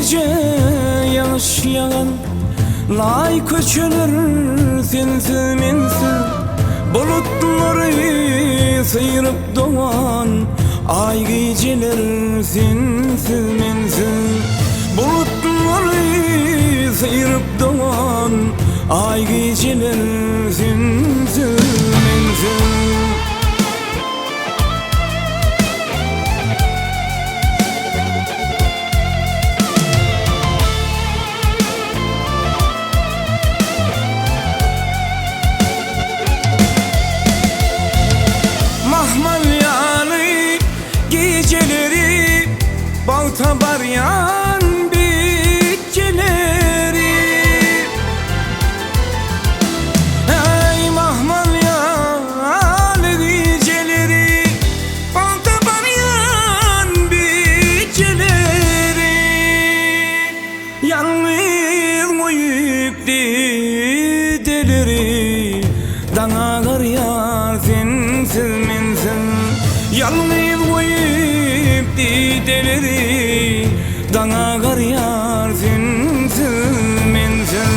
Gije ýagyş ýagan laý köçeler sensiz mensiz Bulutlary syryp dogan aý gijeler sensiz mensiz Bulutlary syryp dogan aý gijeler sensiz mensiz. Mahmal ýaly gijeleri Bagta barýan bitjeleri. Eý mahmal ýaly gijeleri Bagta barýan bijeleri Ýalňyz goýup dideleri Daň agarýar sensiz mensiz Ýalňyz goýup dideleri Daň agarýar sensiz mensiz.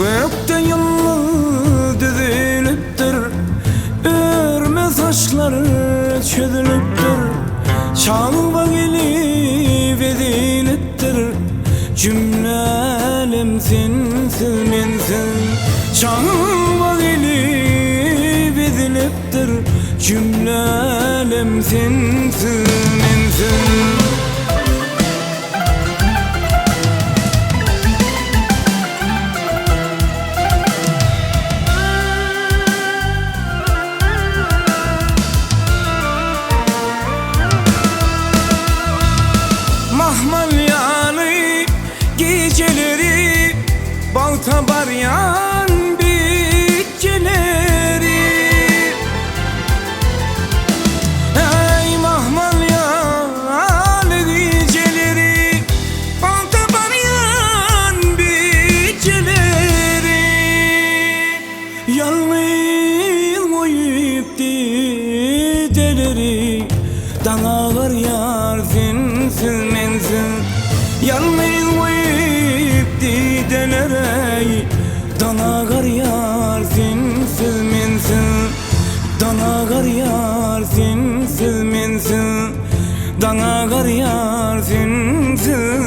Gökde ýyldyz düzülipdir, Örme saçlar çözülipdir, Çagba gelip ezilipdir, Jümle älem sensiz mensiz. Çagba gelip ezilipdir, Jümle älem sensiz mensiz. Mahmal ýaly gijeleri Bagta barýan bitjeleri. Eý mahmal ýaly gijeleri Bagta barýan bijeleri. Ýalňyz goýup dideleri Daň agarýar sensiz mensiz Ýalňyz goýup dideleri Daň agarýar sensiz mensiz Daň agarýar sensiz mensiz Daň agarýar sensiz.